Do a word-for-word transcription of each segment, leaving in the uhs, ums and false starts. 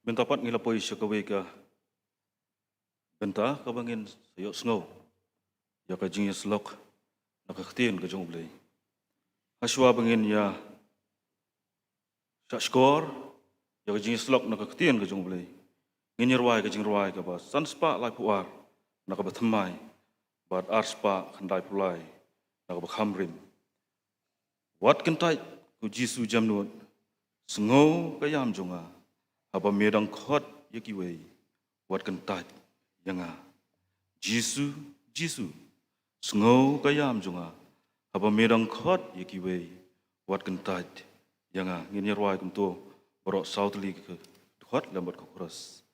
Mynta pat ngi la poi sha kawei ka bynta kaba ngin sa ïohsngew ïa ka jingïasyllok na ka ktien ka jong U Blei. Hashwa ba ngin ïa shahshkor ïa ka jingïasyllok na ka ktien ka jong U Blei, ngin ïa rwai ka jingrwai kaba san spah laiphew ar na kaba thymmai bad ar spah khyndaiphew lai na kaba kham rim. Wat kyntait, ko Jisu jamnud, sngew ka ïam jong nga. Haba me dang khot ïa kiwei, wat kyntait ïa nga. Jisu, Jisu, sngew ka ïam jong nga. Haba me dang khot ïa kiwei, wat kyntait ïa nga. Ngin ïa rwai kumto baroh saw tylli ka dkhot lem bad ka chorus.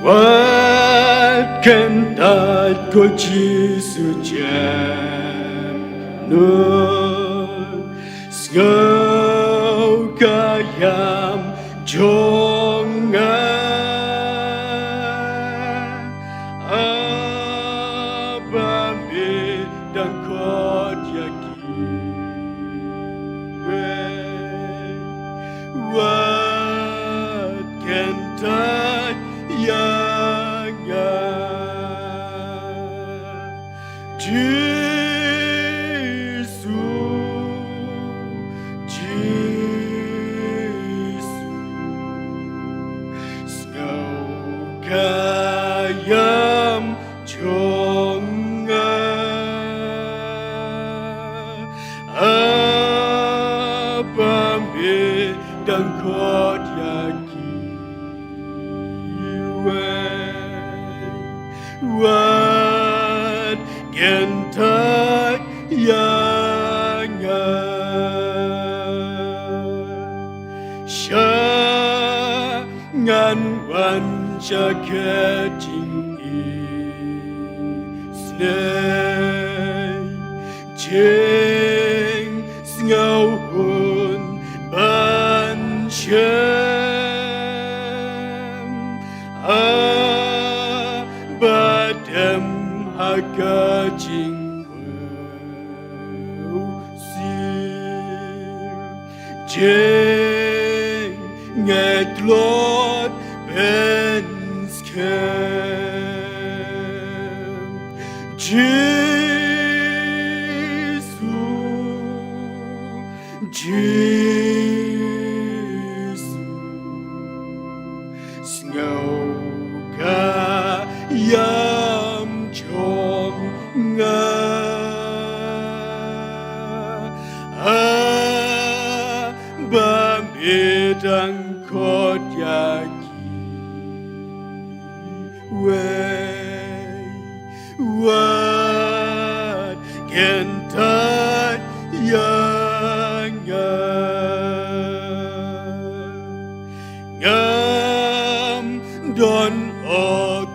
Wat kyntait, ko Jisu jamnud, sngew ka ïam jong nga. Haba me dang khot ïa kiwei, wat kyntait ïa nga. Jisu, Jisu, sngew ka ïam jong nga. Haba me dang khot ïa kiwei, wat kyntait ïa nga. Sha ngan wan sha ka jingisynei, jingsngewhun ban shem, haba dem ha ka jingkhuslai, jingngeit tlot pynskhem. Jisu, Jisu, sngew ka ïam jong nga. Haba me dang khot ïa kiwei, wat kyntait ïa nga. Ngam don, o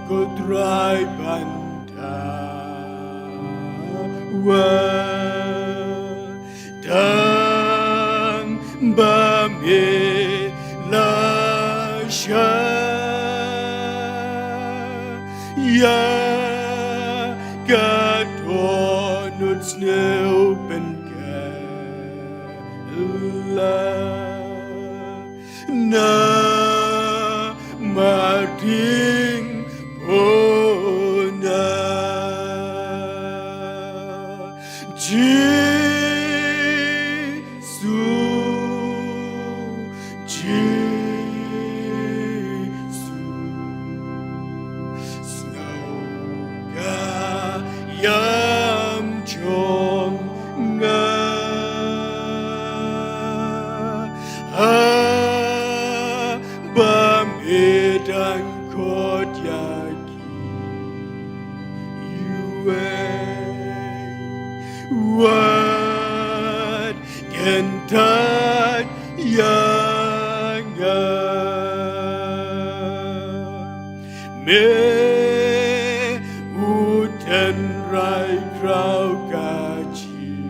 ko Trai, ban dawa, tang ba me la shah ïa ka dohnud sniew pynkylla. Namar ding puna Jisu, Jisu, sngew ka ïam jong nga. Haba me dang khot ïa kiwei, wat kyntait ïa nga. Me u tynrai khraw ka jingim,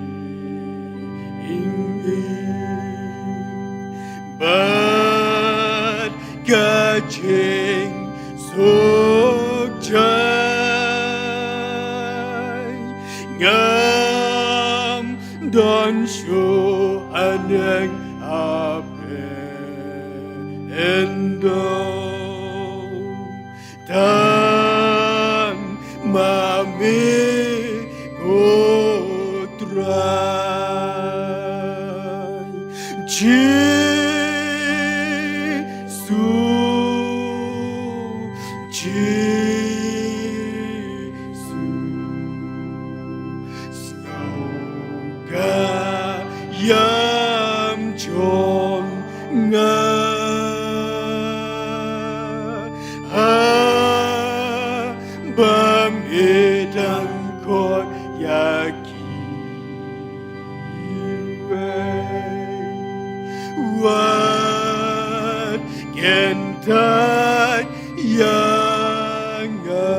Jing suk jai ngam don shu aneng ape endo. Tang ma me ko Trai Jisu, Jisu. Sngewbha ïam jong nga, ha ba me dang khot ïa kiwei. Wat kyntait ïa nga.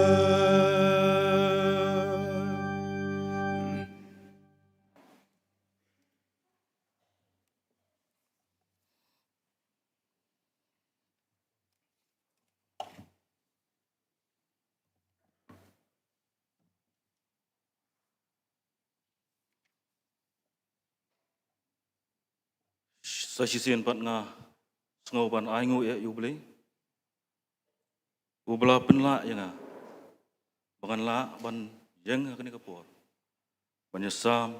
Sa shisien pat nga sngew ban ai nguh ïa U Blei uba la pynlah ïa nga ba ngan lah ban ïeng ha kane ka por ban ïasam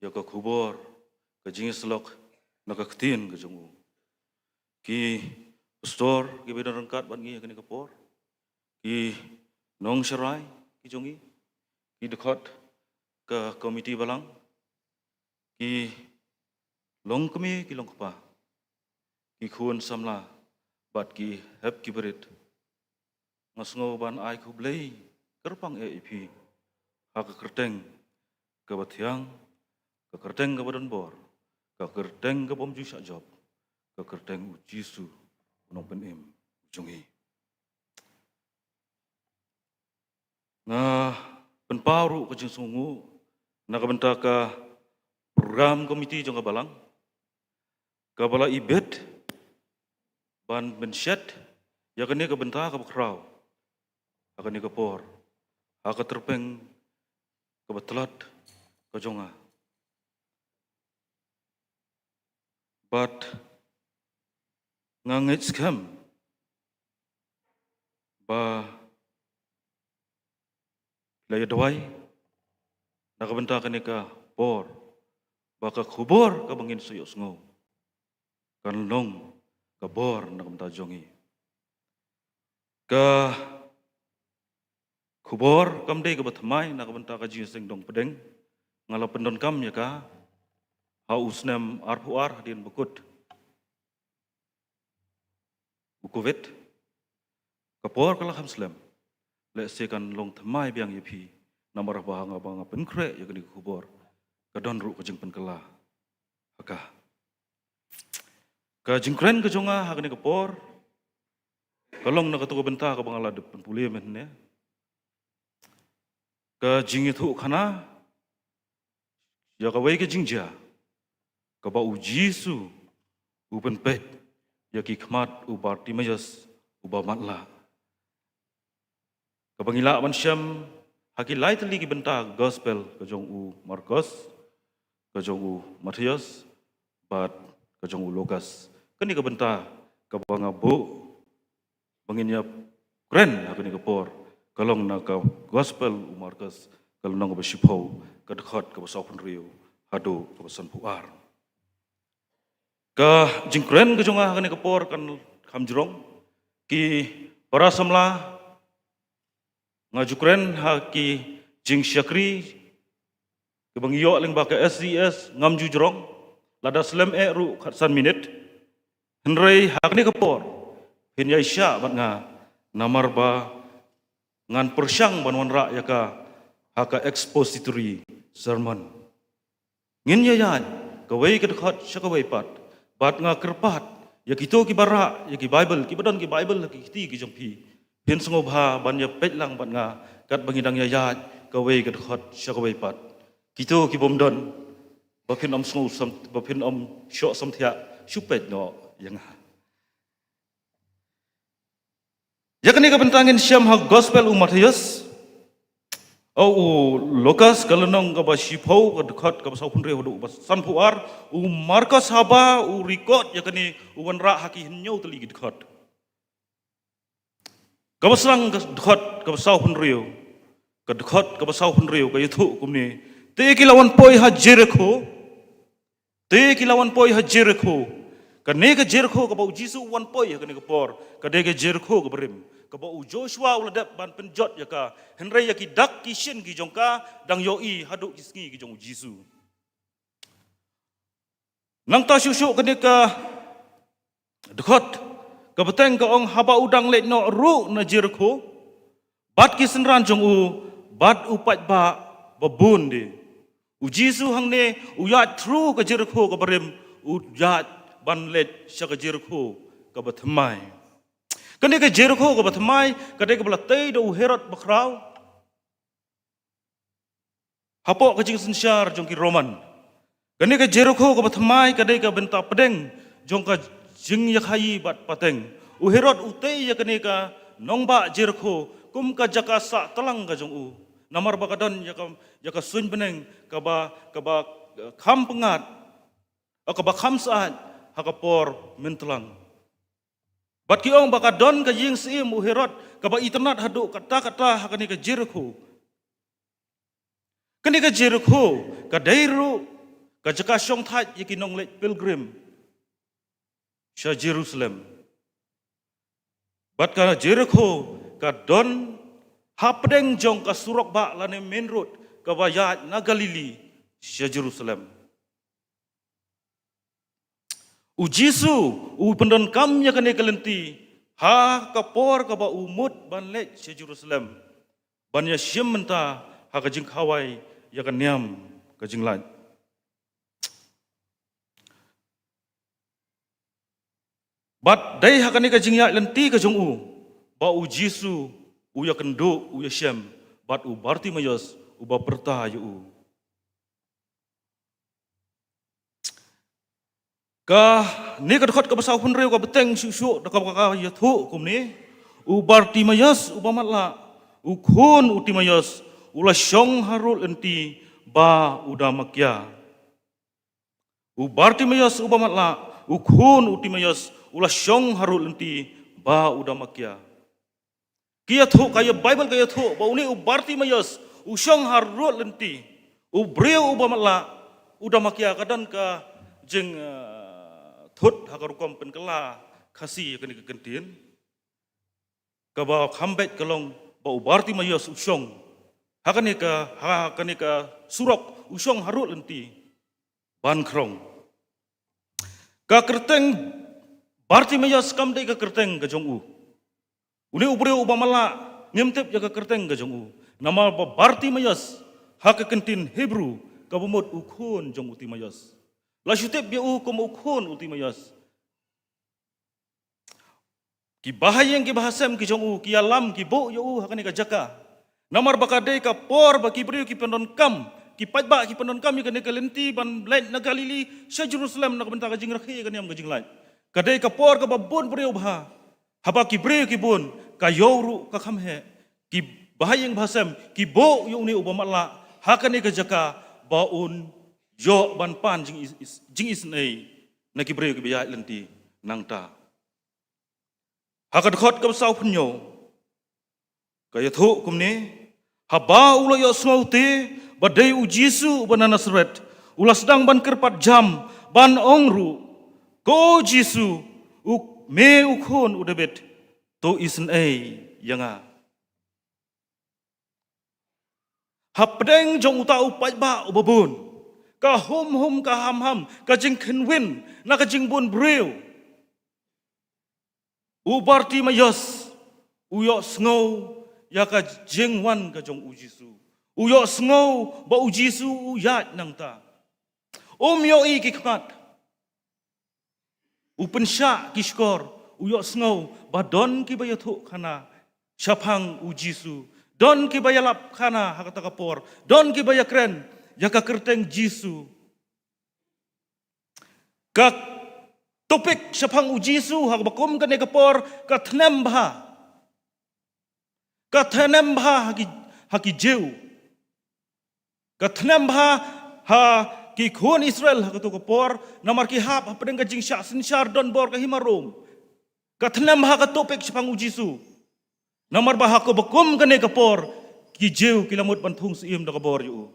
ïa ka khubor ka jingïasyllok na ka ktien ka jong U. Ki pastor kiba don ryngkat bad ngi ha kane ka por, ki nongsharai ki jong ngi, ki dkhot ka komiti balang, ki longkmie ki longkpa, ki khun samla bad ki hep ki barit, nga sngew ban ai khublei kyrpang ïa phi ha ka kyrteng kaba thiang, ka kyrteng kaba don bor, ka kyrteng ka bym ju shah jop, ka kyrteng U Jisu U Nongpynim jong ngi. Nga pynpaw ruh ka jingsngewnguh na ka bynta ka program komiti jong ka balang kaba la ibit ban pynshet ïa kane ka bynta kaba khraw ha kane ka por ha ka tyrpeng kaba tlot ka jong nga. Bad nga ngeit skhem ba la ïa duwai na ka bynta kane ka por, ba ka khubor kaba ngin sa ïohsngew kan long ka bor na ka bynta jong ngi. Ka khubor kam dei kaba thymmai na ka bynta ka jingïaseng dong pdeng. Nga la pyndonkam ïa ka ha u snem arphew ar hadien ba kut u Covid. Ka por ka la kham slem. Lehse kan long thymmai biang ïa phi namar ba nga, ba nga pynkhreh ïa kane ka khubor, ka don ruh ka jingpynkylla ha ka. Ka jingkren ka jong nga ha kane ka por ka long na kato ka bynta kaba nga la dep pynpule mynne. Ka jingïathuhkhana ïa kawei ka jingjia kaba U Jisu u pynpeit ïa ki khmat u Bartimaeus uba matlah, kaba ngi lah ban shem ha ki lai tylli ki bynta gospel, ka jong u Markos, ka jong u Mathaios bad ka jong u Lukas. Kane ka bynta kaba nga buh ba ngin ïa kren ha kane ka por ka long na ka gospel u Markos, ka lynnong kaba shiphew, ka dkhot kaba sawphew hynriew haduh kaba sanphew ar. Ka jingkren ka jong nga ha kane ka por kan kham jrong. Ki para samla, nga ju kren ha ki jingshakri kiba ngi ïoh lyngba ka S D S, ngam ju jrong, lada slem eh ruh khatsan minit. Hynrei ha kane ka por phin ïai shah bad nga namar ba ngan pyrshang ban wanrah ïa ka ha ka expository sermon. Ngin ïa ïaid kawei ka dkhot sha kawei pat, bad nga kyrpad ïa kito kiba rah ïa ki Baibl, kiba don ki Baibl ha ki kti ki jong phi, phin sngewbha ban ïa peit lang bad nga katba ngi dang ïa ïaid kawei ka dkhot sha kawei pat. Kito ki bym don, ba phin ym sngew sam-, ba phin ym shoh samthiah, shu peit noh ïa nga. Ïa kane ka bynta ngin shem ha gospel u Mathaios, u Lukas ka lynnong kaba shiphew, ka dkhot kaba saw phew hynriew haduh ba san phew ar, u Markos haba u record ïa kane u wanrah ha ki hynñiew tylli ki dkhot. Kaba sdang ka dkhot kaba saw phew hynriew, ka dkhot kaba saw phew hynriew ka ïathuh kumne: Te ki la wan poi ha Jerikho. Te ki la wan poi ha Jerikho. Kane ka Jerikho kaba u Jisu u wan poi ha kane ka por, ka dei ka Jerikho kaba rim, kaba u Joshua u la dep ban pynjot ïa ka, hynrei ïa ki dak ki shin ki jong ka dang ïohi haduh ki sngi ki jong u Jisu. Nangta shuh shuh kane ka dkhot ka bteng ka ong: Haba u dang leit noh ruh na Jerikho bad ki synran jong u bad u paidbah ba bun de, u Jisu hangne u ïaid through ka Jerikho kaba rim, u ïaid ban leit sha ka Jerikho kaba thymmai. Kane ka Jerikho kaba thymmai ka dei kaba la tei da u Herod bakhraw hapoh ka jingsynshar jong ki Roman. Kane ka Jerikho kaba thymmai ka dei ka bynta pdeng jong ka jingïakhaïi bad pateng. U Herod u tei ïa kane ka nongbah Jerikho kum ka jaka sah tlang ka jong u, namar ba ka don ïa ka, ïa ka suiñ bneng kaba, kaba, eh, kham pyngngad, eh, kaba kham syaid ha ka por myntlang. Bad ki ong ba ka don ka ïing syiem u Herod kaba itynnad haduh katta katta ha kane ka Jerikho. Kane ka Jerikho ka dei ruh ka jaka shongthait ïa ki nongleit pilgrim sha Jerusalem. Bad ka Jerikho ka don hapdeng jong ka surok bah lane main road kaba ïaid na Galili sha Jerusalem. U Jisu u pyndonkam ïa kane ka lynti ha ka por kaba u mut ban leit sha Jerusalem ban ïashim bynta ha ka jingkhawai ïa ka niam ka jinglait. Bad dei ha kane ka jingïaid lynti ka jong u ba u Jisu u ïakynduh, u ïashem bad u Bartimaios uba pyrta ïa u. Kane ka dkhot kaba saw phew hynriew ka bteng shuh shuh da kaba ka ïathuh kumne: U Bartimaios uba matlah, u khun u Timaios, u la shong harud lynti ba u da makia. U Bartimaios uba matlah, u khun u Timaios, u la shong harud lynti ba u da makia. Ki ïathuh, ka ïa Baibl ka ïathuh ba une u Bartimaios u shong harud lynti, u briew uba matlah, u da makia. Ka don ka jing, eh, thut ha ka rukom pynkylla Khasi ïa kane ka kyntien kaba kham beit ka long ba u Bartimaios u shong ha kane ka, ha kane ka surok, u shong harud lynti ban khrong. Ka kyrteng Bartimaios kam dei ka kyrteng ka jong u. Une u briew uba matlah ngim tip ïa ka kyrteng ka jong u, namar ba Bartimaios ha ka kyntien Hebru kaba mut u khun jong u Timaios. La shu tip ïa u kum u khun u Timaios. Ki bahaïing ki bahasem ki jong u ki ïalam, ki buh ïa u ha kane ka jaka. Namar ba ka dei ka por ba ki briew ki pyndonkam, ki paidbah ki pyndonkam ïa kane ka lynti ban leit na Galili sha Jerusalem na ka bynta ka jingrakhe ïa ka niam ka jinglait. Ka dei ka por kaba bun briew bha. Haba ki briew ki bun, ka ïew ruh ka kham heh. Ki bahaïing bahasem ki buh ïa une uba matlah ha kane ka jaka ba un ïoh ban pan jing is-, is-, jingisynei na ki briew kiba ïaid lynti nangta. Ha ka dkhot kaba saw phew hynñiew ka ïathuh kumne: Haba u la ïohsngew te ba dei u Jisu uba na Nasaret, u la sdang ban kyrpad jam ban ong ruh, Ko Jisu, u, me u khun u Dabid, to isynei ïa nga. Hapdeng jong uta u paidbah uba bun, ka hum hum, ka ham ham, ka jingkhynwin na ka jingbun briew, u Bartimaios u ïohsngew ïa ka jingwan ka jong u Jisu. U ïohsngew ba u Jisu u ïaid nangta. Um ïohi ki khmat. U pynshah ki shkor, u ïohsngew ba don kiba ïathuh khana shaphang u Jisu. Don kiba ïalap khana ha kata ka por. Don kiba ïakren ïa ka kyrteng Jisu. Ka topic shaphang u Jisu ha kaba kum kane ka por ka thnem bha. Ka thnem bha ha ki, ha ki Jiw. Ka thnem bha ha ki khun Israel ha kato ka por, namar ki hap hapdeng ka jingshah synshar donbor ka hima Rom. Ka thnem bha ka topic shaphang u Jisu. Namar ba ha kaba kum kane ka por, ki Jiw ki la mut ban thung syiem da ka bor ïa u.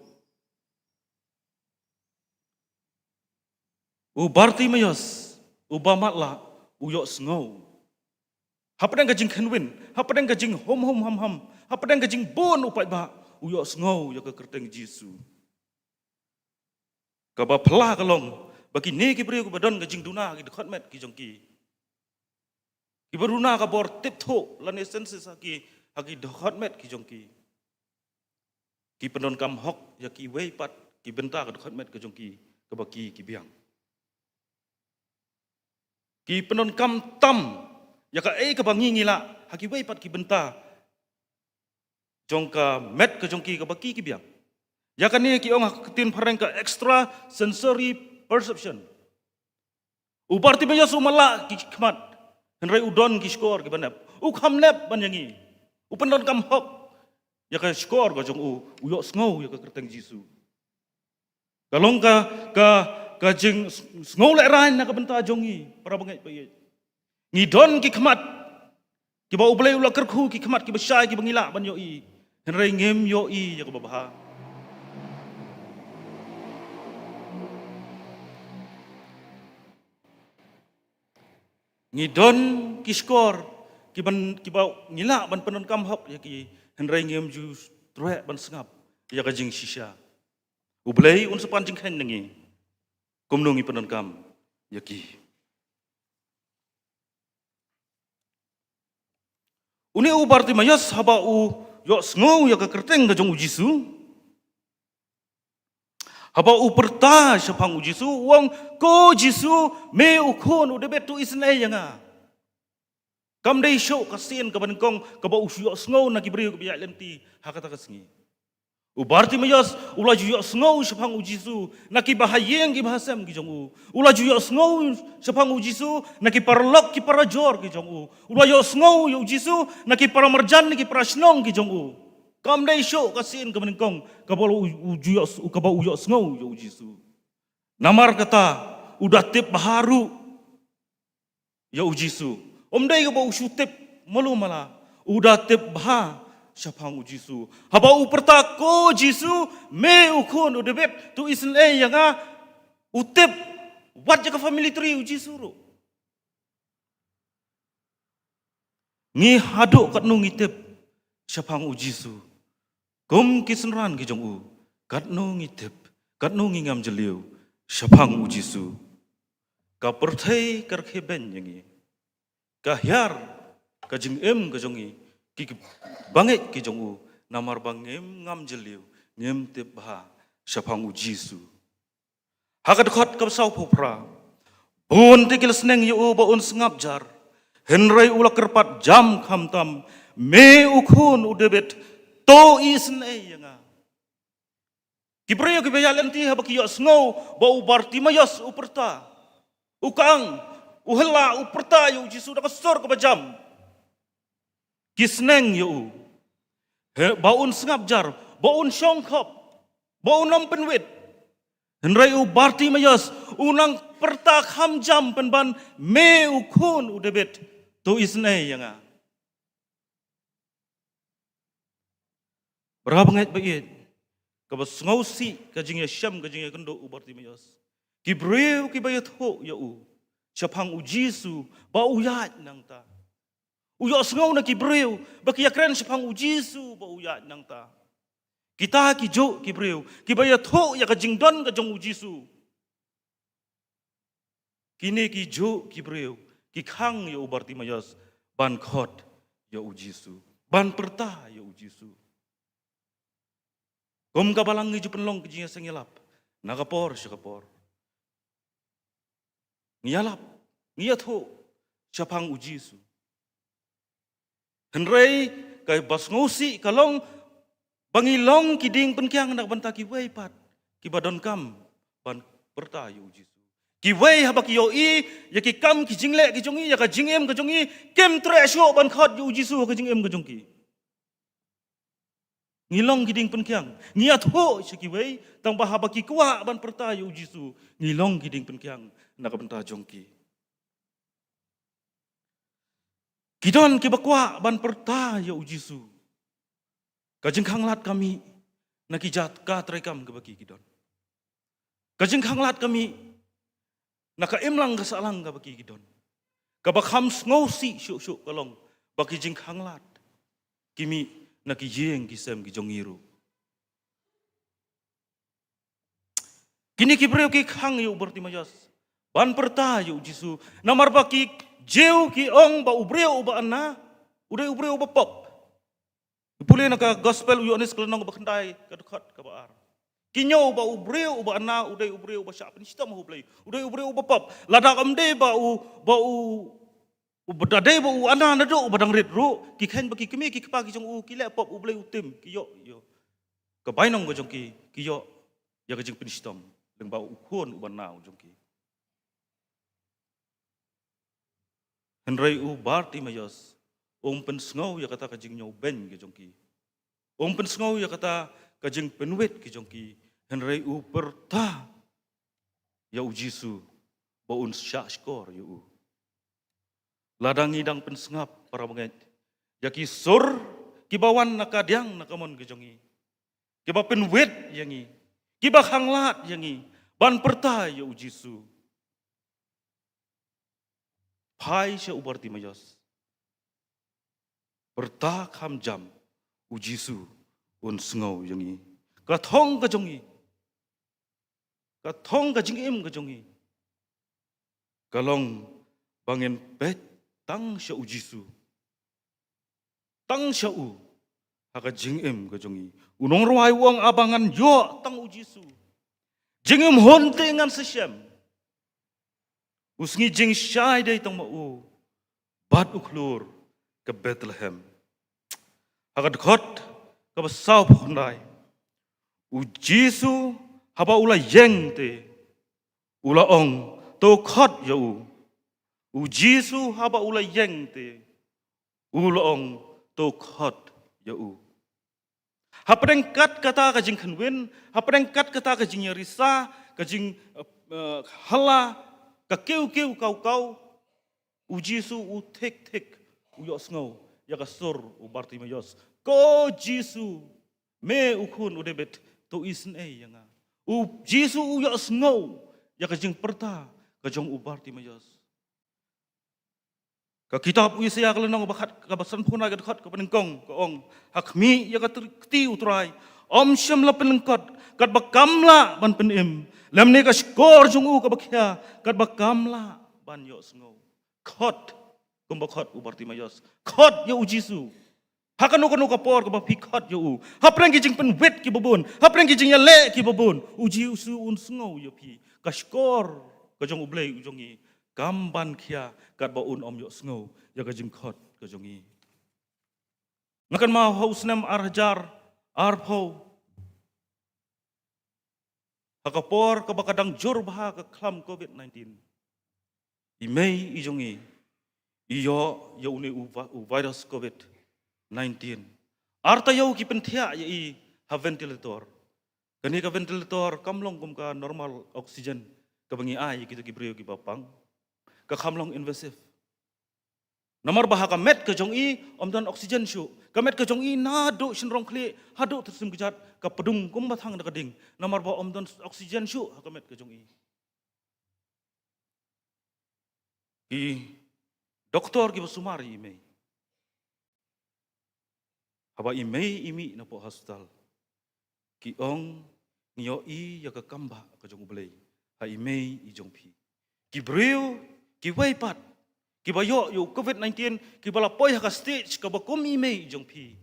U Bartimaeus, uba matlah, u ïohsngew. Hapdeng ka jingkhynwin, hapdeng ka jinghum hum ham ham, hapdeng ka jingbun u paidbah, u ïohsngew ïa ka kyrteng Jisu. Kaba phylla ka long, ba kine ki briew kiba don ka jingduna ki dkhot met ki jong ki. Kiba duna ka bor tip thuh lane senses ha ki, ha ki dkhot met ki jong ki. Ki pyndonkam hok ïa kiwei pat ki bynta ka dkhot met ka jong ki, kaba ki ki biang. Ki pyndonkam tam ïa kaei kaba ngi ngi lah ha kiwei pat ki bynta jong ka met ka jong ki, kaba ki ki biang. Ïa kane ki ong ha ka ktien phareng ka extra sensory perception. U Bartimaeus u matlah ki khmat, hynrei u don ki shkor kiba nep. U kham nep ban ïa ngi. U pyndonkam hok ïa ka shkor ka jong u, u ïohsngew ïa ka kyrteng Jisu. Ka long ka, ka, ka jingsngew lehraiñ na ka bynta jong ngi, para bangeit baieit. Ngi don ki khmat kiba U Blei u la kyrkhu, ki khmat kiba shai kiba ngi lah ban ïohi. Hynrei ngim ïohi ïa kaba bha. Ngi don ki shkor kiban, kiba ngi lah ban pyndonkam hok ïa ki, hynrei ngim ju treh ban sngap ïa ka jingshisha. U Blei un sa pan jingkheiñ na ngi kumno ngi pyndonkam ïa ki. Une u Bartimaeus haba u ïohsngew ïa ka kyrteng ka jong u Jisu, haba u pyrta shaphang u Jisu, u ong, "Ko Jisu, me u khun u Dabid, to isynei ïa nga." Kam dei shuh ka sien kaba nyngkong kaba u shu ïohsngew na ki briew kiba ïaid lynti ha kata ka sngi. U Bartimaeus u la ju ïohsngew shaphang u Jisu na ki bahaïing ki bahasem ki jong u. U la ju ïohsngew shaphang u Jisu na ki paralok ki parajor ki jong u. U la ïohsngew ïa u Jisu na ki paramarjan, na ki parashnong ki jong u. Kam dei shuh ka sien kaba nyngkong kaba u, u ju ïohs-, kaba u ïohsngew ïa u Jisu. Namar kata, u da tip bha ruh ïa u Jisu. Um dei kaba u shu tip malu mala, u da tip bha shaphang u Jisu. Haba u pyrta, "Ko Jisu, me u khun u Dabid, to isynei ïa nga," u tip wat ïa ka family tree u Jisu ruh. Ngi haduh katno ngi tip shaphang u Jisu? Kum ki synran ki jong u, katno ngi tip, katno ngi ngam jylliew shaphang u Jisu? Ka pyrthei ka rkhie beiñ ïa ngi. Ka hiar ka jingim ka jong ngi, ki, ki bangeit ki jong u, namar ba ngim ngam jylliew, ngim tip bha shaphang u Jisu. Ha ka dkhot kaba sawphew phra, bun te ki la sneng ïa u ba un sngap jar, hynrei u la kyrpad jam khamtam, "Me u khun u Dabid, to isynei ïa nga." Ki briew kiba ïaid lynti haba ki ïohsngew ba u Bartimaeus u pyrta, u kang, u hela, u pyrta ïa u Jisu da ka sur kaba jam, ki sneng ïa u, he, ba un sngap jar, ba un shongkhop, ba un ym pynwit. Hynrei u Bartimaeus u nang pyrta kham jam pynban, "Me u khun u Dabid, to isynei ïa nga." Para bangeit baieit, kaba sngewsih ka jingïashem, ka jingïakynduh u Bartimaeus. Ki briew kiba ïathuh ïa u shaphang u Jisu ba u ïaid nangta. U ïohsngew na ki briew ba ki ïakren shaphang u Jisu ba u ïaid nangta. Kita kijuh ki briew kiba ïathuh ïa ka jingdon ka jong u Jisu. Kine kijuh ki briew ki khang ïa u Bartimaeus ban khot ïa u Jisu, ban pyrta ïa u Jisu. Kum ka Balang ngi ju pynlong ka jingïaseng ïalap na ka por sha ka por. Ngi ïalap, ngi ïathuh shaphang u Jisu. Hynrei kaba sngewsih ka long ba ngi long ki dieng pynkiang na ka bynta kiwei pat kiba donkam ban pyrta ïa u Jisu. Kiwei haba ki ïohi ïa ki kam ki jingleh ki jong ngi, ïa ka jingim ka jong ngi, kim treh shuh ban khot ïa u Jisu ha ka jingim ka jong ki. Ngi long ki dieng pynkhiang. Ngi ïathuh sha kiwei, tang ba haba ki kwah ban pyrta ïa u Jisu, ngi long ki dieng pynkhiang na ka bynta jong ki. Ki don kiba kwah ban pyrta ïa u Jisu. Ka jingkhanglad ka mih na ki jaka treikam kaba ki ki don. Ka jingkhanglad ka mih na ka imlang ka sahlang kaba ki ki don. Kaba kham sngewsih shuh shuh ka long ba ki jingkhanglad ki mih na ki ïing ki sem ki jong ngi ruh. Kine ki briew ki khang ïa u Bartimaios ban pyrta ïa u Jisu. Namar ba ki Jiw ki ong ba u briew uba ana u dei u briew uba pop. Pule na ka gospel u Ïoannis ka lynnong ba khyndai ka dkhot kaba ar. Ki ñiew ba u briew uba ana u dei u briew uba shah pynshitom ha u Blei. U dei u briew uba pop. Lada kam dei ba u, ba u, uba da dei ba u ana naduh uba dang rit ruh, ki kheiñ ba ki kmie ki kpa ki jong u ki leh pop, u Blei u tim, ki ïoh, ïoh. Ka bainong ka jong ki, ki ïoh ïa ka jingpynshitom lyngba u khun uba ana u jong ki. Hynrei u Bartimaios um pynsngew ïa kata ka jingñiew beiñ ka jong ki. Um pynsngew ïa kata ka jingpynwit ka jong ki. Hynrei u pyrta ïa u Jisu ba un shah shkor ïa u. Lada ngi dang pynsngap, para bangeit, ïa ki sur kiba wan na ka diang na ka mon ka jong ngi, kiba pynwit ïa ngi, kiba khanglad ïa ngi ban pyrta ïa u Jisu. Phai sha u Bartimaios. Pyrta kham jam, u Jisu un sngew ïa ngi. Ka thong ka jong ngi, ka thong ka jingim ka jong ngi, ka long ba ngin peit tang sha u Jisu. Tang sha u ha ka jingim ka jong ngi. U nongrwai u ong, aba ngan ïoh tang u Jisu, jingim hun te ngan sa shem. U sngi jingshai dei tang ma u bad u khlur ka Bethlehem. Ha ka dkhot kaba saw phew khyndai, u Jisu haba u la ïeng te, u la ong, to khot ïa u. U Jisu haba u la ïeng te, u la ong, to khot ïa u. Hapdeng kat kata ka jingkhynwin, hapdeng kat kata ka jingïarisa, ka jing, eh, eh, hala, ka kiew kiew kaw kaw, u Jisu u thik thik u ïohsngew ïa ka sur u Bartimaios. Ko Jisu, me u khun u David, to isynei ïa nga. U Jisu u ïohsngew ïa ka jingpyrta ka jong u Bartimaios. Ka kitab u Isaïah ka lynnong ba khat, kaba sanphew khyndai ka dkhot kaba nyngkong ka ong, ha khmih ïa ka tr-, kti u Trai, ym shym la pynlyngkot, katba kam lah ban pynim, lymne ka shkor jong u kaba khia, katba kam lah ban ïohsngew. Khot, kumba khot u Bartimaios. Khot ïa u Jisu. Ha kano kano ka por kaba phi khot ïa u, hapdeng ki jingpynwit kiba bun, hapdeng ki jingïaleh kiba bun, u Jisu un sngew ïa phi. Ka shkor ka jong u Blei u jong ngi kam ban khia katba un ym ïohsngew ïa ka jingkhot ka jong ngi. Nga kynmaw ha u snem ar hajar arphew, ha ka por kaba ka dang jur bha ka khlam covid nineteen, i mei i jong ngi i ïoh ïa une u va-, u virus covid nineteen. Ar taïew ki pynthiah ïa i ha ventilator. Kane ka ventilator kam long kum ka normal oxygen kaba ngi ai ïa kito ki briew kiba pang. Ka kham long invasive. Namar ba ha ka met ka jong i ym don oxygen shuh. Ka met ka jong i naduh shynrong khlieh haduh tyrsim kjat ka pdung kumba thang da ka ding. Namar ba ym don oxygen shuh ha ka met ka jong i. Ki doktor kiba sumar ïa i mei. Haba i mei i mih napoh hospital, ki ong, ngi ïohi ïa ka kambah ka jong u Blei ha i mei i jong phi. Ki briew kiwei pat kiba ïoh ïa u covid nineteen, kiba la poi ha ka stage kaba kum i mei i jong phi,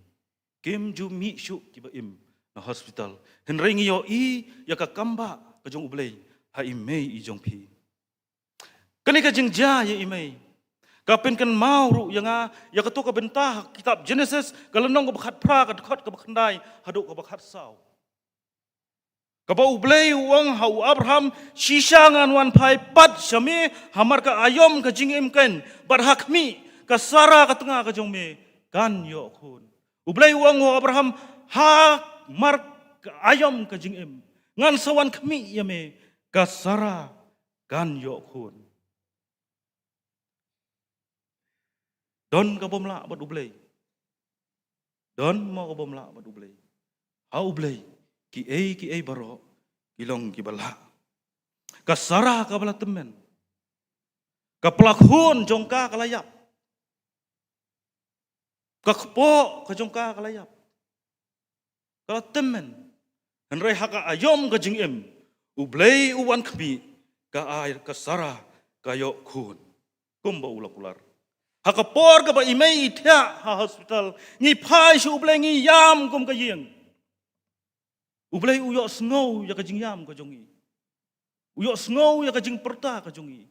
kim ju mih shuh kiba im na hospital. Hynrei ngi ïohi ïa ka kambah ka jong u Blei ha i mei i jong phi. Kane ka jingjia ïa i mei ka pynkynmaw ruh ïa nga ïa kato ka bynta ha kitab Genesis ka lynnong kaba khatphra, ka dkhot kaba khyndai haduh kaba khatsaw, kaba u Blei u ong ha u Abraham, shisha ngan wan phai pat sha me ha mar ka aïom ka jingim keiñ, bad ha khmih, ka Sara ka tnga ka jong me kan ïoh khun. U Blei u ong ha u Abraham, ha mar ka aïom ka jingim, ngan sa wan khmih ïa me, ka Sara kan ïoh khun. Don ka bym lah bad U Blei? Don mo ka bym lah bad U Blei? Ha U Blei, kiei kiei baroh ki long kiba lah. Ka Sara kaba la tymmen, ka pla khun jong ka ka la ïap. Ka kpoh ka jong ka ka la ïap. Ka la tymmen. Hynrei ha ka aïom ka jingim, U Blei u wan khmih, ka ai, ka Sara ka ïoh khun. Kumba u la kular. Ha ka por kaba i mei i thiah ha hospital, ngi phai sha U Blei, ngi ïam kum ka ïing. U Blei u ïohsngew ïa ka jingïam ka jong ngi. U ïohsngew ïa ka jingpyrta ka jong ngi.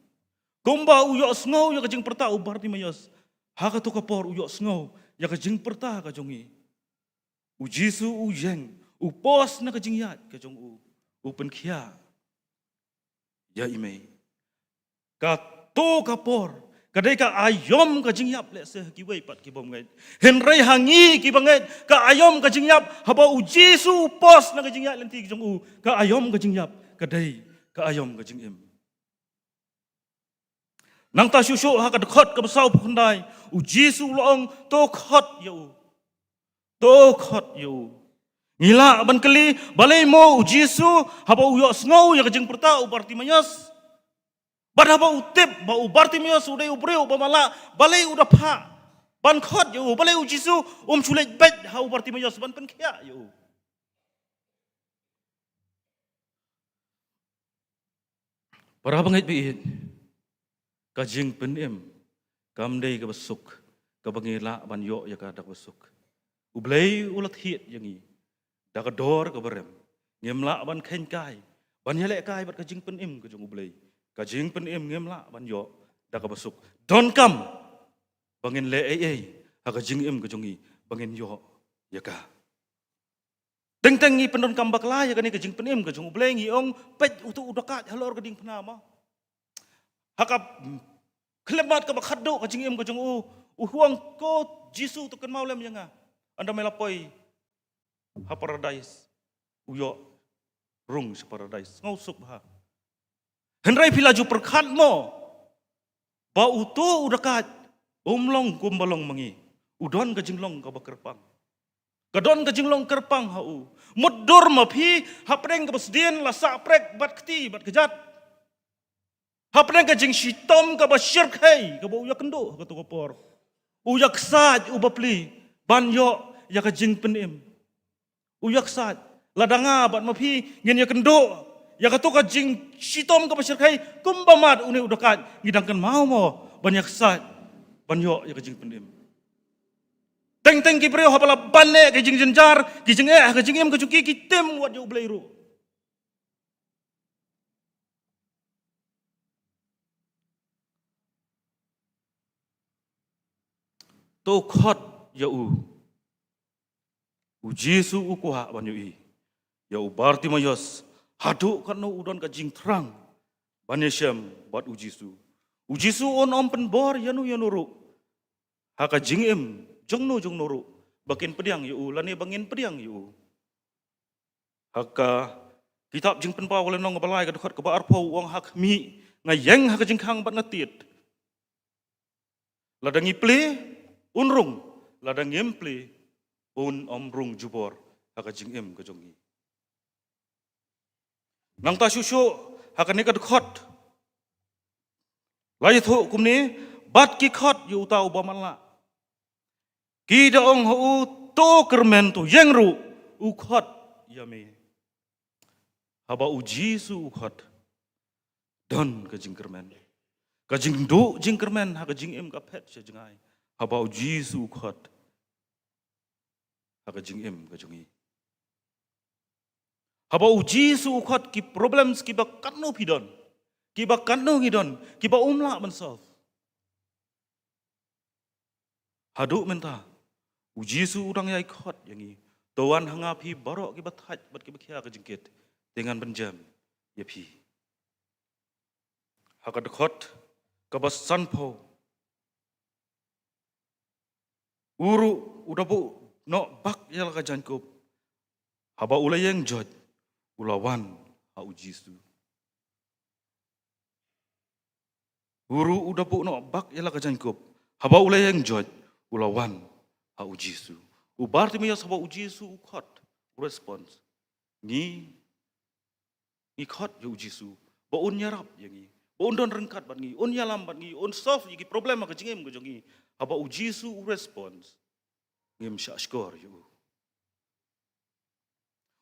Kumba u ïohsngew ïa ka jingpyrta u Bartimaeus, ha kato ka por u ïohsngew ïa ka jingpyrta ka jong ngi. U Jisu u ïeng, u pos na ka jingïaid ka jong u, u pynkhiah ïa i mei. Kato ka por ka dei ka aïom ka jingïap lehse ha kiwei pat ki bym ngeit. Hynrei ha ngi kiba ngeit, ka aïom ka jingïap, haba U Jisu u pos na ka jingïaid lynti ka jong u, ka aïom ka jingïap ka dei ka aïom ka jingim. Nangta shuh shuh ha ka dkhot kaba sawphew khyndai, U Jisu u la ong, to khot ïa u. To khot ïa u. Ngi lah ban kylli, balei mo U Jisu, haba u ïohsngew ïa ka jingpyrta u Bartimaeus, bad haba u tip ba u Bartimaeus u dei u briew ba matlah, balei u da phah ban khot ïa u? Balei U Jisu um shu leit beit ha u Bartimaeus ban pynkhiah ïa u? Para bangeit baieit, ka jingpynim kam dei kaba suk, kaba ngi lah ban ïoh ïa ka da kaba suk. U Blei u la thied ïa ngi da ka dor kaba rem. Ngim lah ban kheiñ kai, ban ïaleh kai bad ka jingpynim ka jong U Blei. Ka jingpynim ngim lah ban ïoh da kaba suk. Donkam ba ngin leh ei ei ha ka jingim ka jong ngi ba ngin ïoh ïa ka. Teng teng ngi pyndonkam bakla ïa kane ka jingpynim ka jong U Blei, ngi ong, peit uto u dakaid halor ka diengphna mo. Ha ka khyllipmat kaba khatduh ka jingim ka jong u, u ong, ko Jisu, to kynmaw lem ïa nga. Ynda me la poi ha paradais, u ïoh rung sha paradais, sngewsuk bha. Hynrei phi la ju pyrkhat mo ba uto u dakaid um long kumba long ma ngi? U don ka jinglong kaba kyrpang. Ka don ka jinglong kyrpang ha u. Mutdur ma phi, hapdeng kaba sdien la sah prek bad kti bad kjat. Hapdeng ka jingshitom kaba shyrkhei kaba u ïakynduh ha kato ka por, u ïaksaid, u bapli ban ïoh ïa ka jingpynim. U ïaksaid, lada nga bad ma phi ngin ïakynduh ïa kato ka jingshitom kaba shyrkhei kumba mat une u dakaid, ngi dang kynmaw mo ban ïaksaid ban ïoh ïa ka jingpynim? Teng teng ki briew haba la ban eh ka jingjynjar, ki jingeh ha ka jingim ka jong ki, ki tim wat ïa U Blei ruh. To khot ïa u. U Jisu u kwah ban ïohi ïa u Bartimaeus haduh katno u don ka jingthrang ban ïashem bad u Jisu. U Jisu un ym pynbor ïano ïano ruh ha ka jingim jongno jongno ruh ba kin pdiang ïa u lane ba ngin pdiang ïa u. Ha ka kitab Jingpynpaw ka lynnong kaba lai, ka dkhot kaba arphew, u ong, ha khmih nga ïeng ha ka jingkhang bad nga tied. Lada ngi plie, un rung. Lada ngim plie, un ym rung jubor ha ka jingim ka jong ngi. Nangta shuh shuh ha kane ka dkhot la ïathuh kumne, bad ki khot ïa uta uba matlah. Ki da ong ha u, to kyrmen, to ïeng ruh, u khot ïa me. Haba u Jisu u khot, don ka jingkyrmen. Ka jingduh jingkyrmen ha ka jingim ka phet sha jngai haba u Jisu u khot ha ka jingim ka jong ngi. Haba u Jisu u khot, ki problems kiba katno phi don, kiba katno ngi don, kiba um lah ban solve. Haduh mynta u Jisu u dang ïai khot ïa ngi, to wan ha nga phi baroh kiba thait bad kiba khia ka jingkit, te ngan pynjem ïa phi. Ha ka dkhot kaba sanphew, u ruh u da buh noh bak ïa la ka jaiñkup, haba u la ïeng joit, u la wan ha u Jisu. U ruh u da buh noh bak ïa la ka jaiñkup, haba u la ïeng joit, u la wan ha u Jisu. U Bartimaeus, haba u Jisu u khot, u response. Ngi, ngi khot ïa u Jisu ba un ïarap ïa ngi, ba un don ryngkat bad ngi, un ïalam bad ngi, un solve ïa ki problem ha ka jingim ka jong ngi. Haba u Jisu u response, ngim shah shkor ïa u.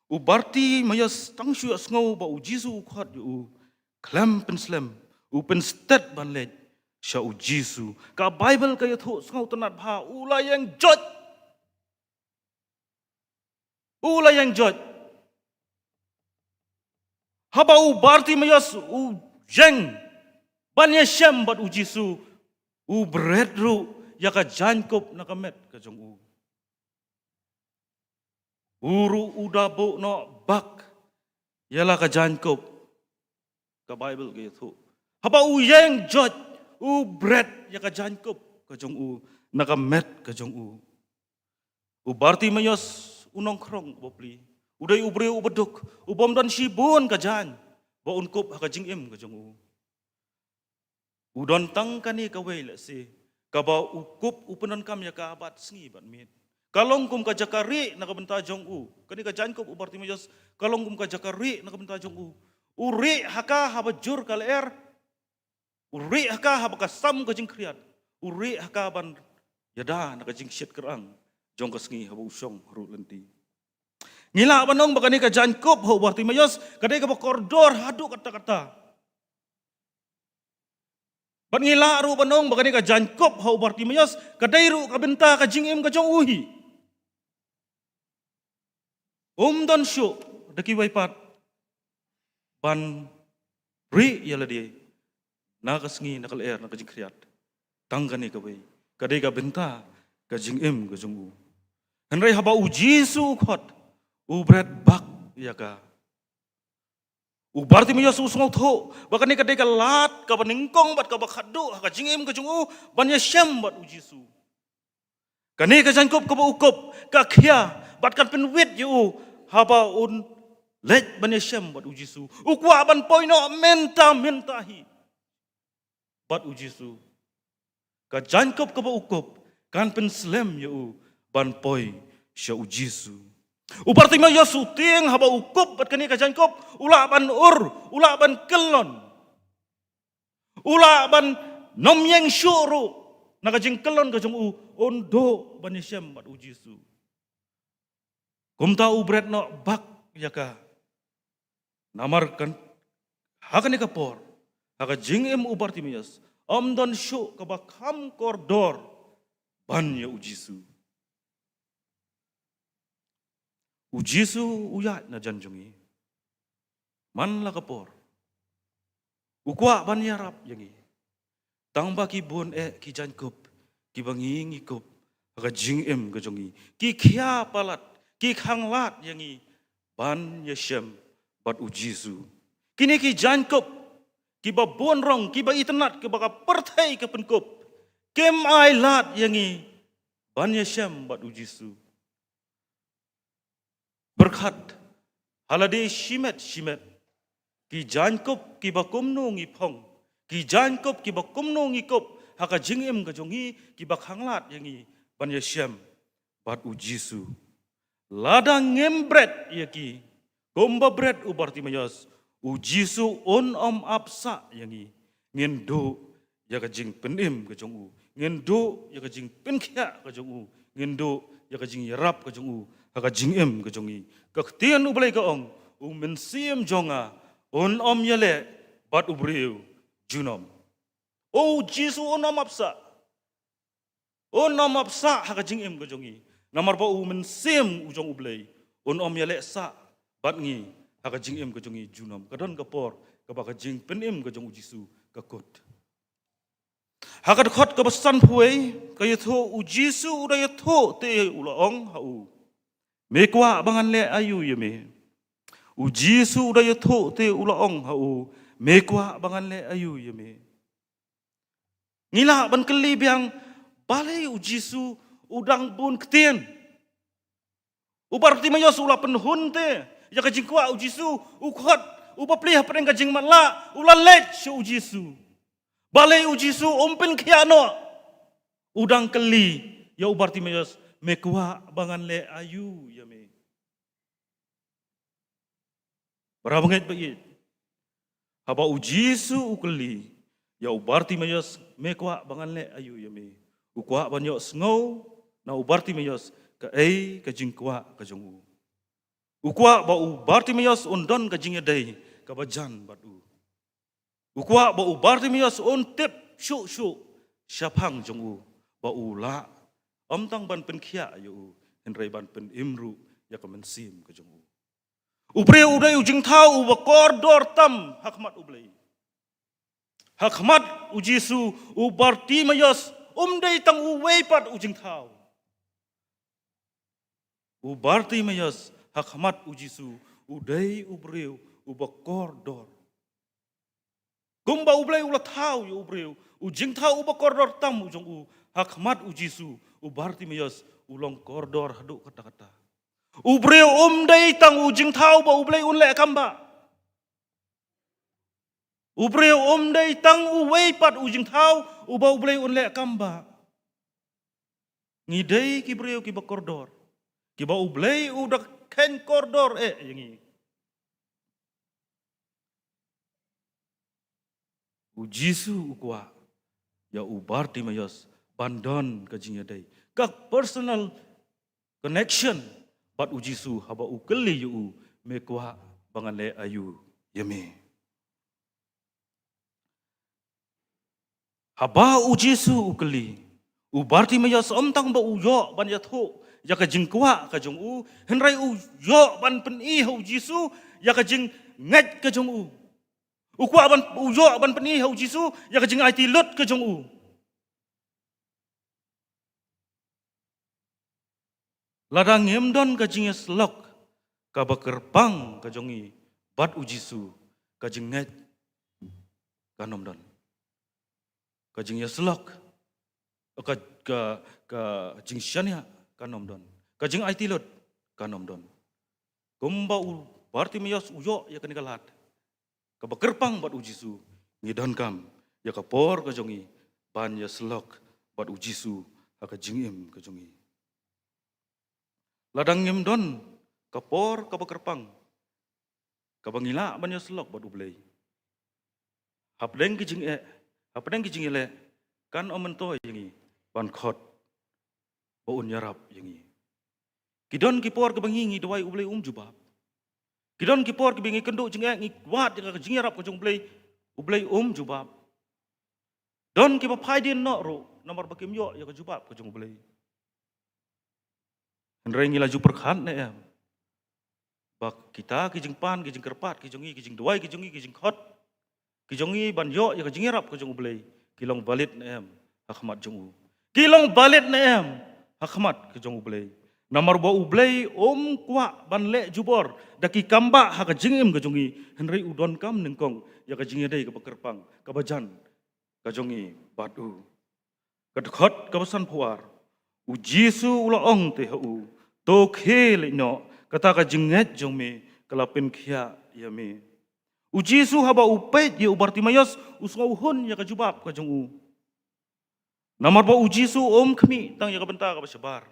U Bartimaeus tang shu ïohsngew ba u Jisu u khot ïa u, khlem pynslem, u pynstet ban leit sha u Jisu. Ka Baibl ka ïathuh sngewtynnat bha, u la ïeng joit. U la ïeng joit. Haba u Bartimaeus u ïeng ban ïashem bad u Jisu, u bret ruh ïa ka jaiñkup na ka met ka jong u. U ruh u da buh noh bak ïa la ka jaiñkup. Ka Baibl ka ïathuh, haba u ïeng joit, u bret ïa ka jaiñkup ka jong u na ka met ka jong u. U Bartimaeus u nongkhrong u bapli, u dei u briew u baduk, u bym don shibun ka jaiñ ba un kup ha ka jingim ka jong u. U don tang kane kawei lehse, kaba u kup u pyndonkam ïa ka bad sngi bad miet. Ka long kum ka jaka rieh na ka bynta jong u. Kane ka jaiñkup u Bartimaeus, ka long kum ka jaka rieh na ka bynta jong u. U rieh ha ka haba jur ka lyer. U rieh ha ka haba ka sam ka jingkhriat. U rieh ha ka ban ïada na ka jingshit kyrang jong ka sngi haba u shong ruh lynti. Ngi lah ban ong ba kane ka jaiñkup ha u Bartimaeus ka dei kaba kordor haduh katta katta. Bad ngi lah ruh ban ong ba kane ka jaiñkup ha u Bartimaeus ka dei ruh ka bynta ka jingim ka jong u hi. Um don shuh da kiwei pat ban rieh ïa lade na ka sngi, na ka lyer, na ka jingkhriat. Tang kane kawei ka dei ka bynta ka jingim ka jong u. Hynrei haba u Jisu u khot, u bret bak ïa ka. U Bartimaeus u sngewthuh ba kane ka dei ka lad kaba nyngkong bad kaba khatduh ha ka jingim ka jong u ban ïashem bad u Jisu. Kane ka jaiñkup kaba u kup ka khia bad kan pynwit ïa u haba un leit ban ïashem bad u Jisu. U kwah ban poi noh mynta mynta hi bad u Jisu. Ka jaiñkup kaba u kup kan pynslem ïa u ban poi sha u Jisu. U Bartimaeus u tieng haba u kup bad kane ka jaiñkup, u lah ban ur, u lah ban kyllon. U lah ban nym ïeng shuh ruh na ka jingkyllon ka jong u, un duh ban ïashem bad u Jisu. Kumta u bret noh bak ïa ka. Namar kan, ha kane ka por, ha ka jingim u Bartimaeus, um don shuh kaba kham kordor ban ïa u Jisu. U Jisu u ïaid na jan jong ngi man la ka por. U kwah ban ïarap ïa ngi. Tang ba ki bun eh ki jaiñkup kiba ngi ngi kup ha ka jingim ka jong ngi, ki khia palat, ki khanglad ïa ngi ban ïashem bad u Jisu. Kine ki jaiñkup kiba bun rong, kiba itynnat, kiba ka pyrthei ka pynkup, kim ailad ïa ngi ban ïashem bad u Jisu. Pyrkhat ha lade shimet shimet, ki jaiñkup kiba kumno ngi phong, ki jaiñkup kiba kumno ngi kup ha ka jingim ka jong ngi, kiba khanglad ïa ngi ban ïashem bad u Jisu. Lada ngim bret ïa ki kumba bret u Bartimaeus, u Jisu un ym ap sah ïa ngi. Ngin duh ïa ka jingpynim ka jong u, ngin duh ïa ka jingpynkhiah ka jong u, ngin duh ïa ka jingïarap ka jong u ha ka jingim ka jong ngi. Ka ktien U Blei ka ong, u mynsiem jong nga un ym ïaleh bad u briew junom. U Jisu un ym ap sah. Un ym ap sah ha ka jingim ka jong ngi. Namar ba u mynsiem u jong U Blei un ym ïaleh sah bad ngi ha ka jingim ka jong ngi junom. Ka don ka por kaba ka jingpynim ka jong u Jisu ka kut. Ha ka dkhot kaba sanphew wei ka ïathuh, u Jisu u da ïathuh te u la ong ha u, me kwah ba ngan leh aïu ïa me? U Jisu u da ïathuh te u la ong ha u, me kwah ba ngan leh aïu ïa me? Ngi lah ban kylli biang, balei u Jisu u dang bun ktien? U Bartimaeus u la pynhun te ïa ka jingkwah u Jisu, u khot, u bapli hapdeng ka jingmatlah, u la leit sha u Jisu. Balei u Jisu um pynkhiah noh? U dang kylli ïa u Bartimaeus, me kwah ba ngan leh aïu ïa me? Para bangeit ba ïeit, haba u Jisu u kylli ïa u Bartimaeus, me kwah ba ngan leh aïu ïa me, u kwah ban ïohsngew na u Bartimaeus kaei ka jingkwah ka jong u. U kwah ba u Bartimaeus un don ka jingïadei kaba jan bad u. U kwah ba u Bartimaeus un tip shuh shuh shaphang jong u, ba u lah ym tang ban pynkhiah ïa u, hynrei ban pynim ruh ïa ka mynsiem ka jong u. U briew u dei u jingthaw uba kordor tam ha khmat U Blei. Ha khmat u Jisu, u Bartimaeus um dei tang uwei pat u jingthaw. U Bartimaeus ha khmat u Jisu u dei u briew uba kordor. Kumba U Blei u la thaw ïa u briew, u jingthaw uba kordor tam u jong u, ha khmat u Jisu, u Bartimaeus u long kordor haduh katta katta. U briew um dei tang u jingthaw ba U Blei un leh kam ba. U briew um dei tang uwei pat u jingthaw uba U Blei un leh kam ba. Ngi dei ki briew kiba kordor, kiba U Blei u da kheiñ kordor eh ïa ngi. U Jisu u kwah ïa u Bartimaeus ban don ka jingïadei, ka personal connection bad u Jisu, haba u kylli ïa u, me kwah ba ngan leh aïu ïa me? Haba u Jisu u kylli, u Bartimaeus ym tang ba u ïoh ban ïathuh ïa ka jingkwah ka jong u, hynrei u ïoh ban pyni ha u Jisu ïa ka jingngeit ka jong u. U kwah ban, u ïoh ban pyni ha u Jisu ïa ka jingaiti lut ka jong u. Lada ngim don ka jingïasyllok kaba kyrpang ka jong ngi bad u Jisu, ka jingngeit kan ym don. Ka jingïasyllok, ka, ka, ka jingshaniah kan ym don. Ka jingaiti lut kan ym don. Kumba u Bartimaeus u ïoh ïa kane ka lad kaba kyrpang bad u Jisu, ngi donkam ïa ka por ka jong ngi ban ïasyllok bad u Jisu ha ka jingim ka jong ngi. Lada ngim don ka por kaba kyrpang kaba ngi lah ban ïasyllok bad U Blei, hapdeng ki jingeh, hapdeng ki jingïaleh, kan ym myntoi ïa ngi ban khot ba un ïarap ïa ngi. Ki don ki por kiba ngi, ngi duwai, U Blei um jubab. Ki don ki por kiba ngi kynduh jingeh, ngi wad ïa ka jingïarap ka jong U Blei, U Blei um jubab. Don kiba phai dien noh ruh namar ba kim ïoh ïa ka jubab ka jong U Blei. Hynrei ngi la ju pyrkhat ne em ba kita ki jingpan, ki jingkyrpad ki jong ngi, ki jingduwai ki jong ngi, ki jingkhot ki jong ngi ban ïoh ïa ka jingïarap ka jong U Blei, ki long valid ne em ha khmat jong u? Ki long valid ne em ha khmat ka jong U Blei? Namar ba U Blei um kwah ban leh jubor da ki kambah ha ka jingim ka jong ngi, hynrei u donkam nyngkong ïa ka jingïadei kaba kyrpang, kaba jan ka jong ngi bad u. Ka dkhot kaba sanphew ar, u Jisu u la ong te ha u, to khie leit noh, kata ka jingngeit jong me ka la pynkhiah ïa me. U Jisu haba u peit ïa u Bartimaeus, u sngew hun ïa ka jubab ka jong u. Namar ba u Jisu um khmih tang ïa ka bynta kaba shabar,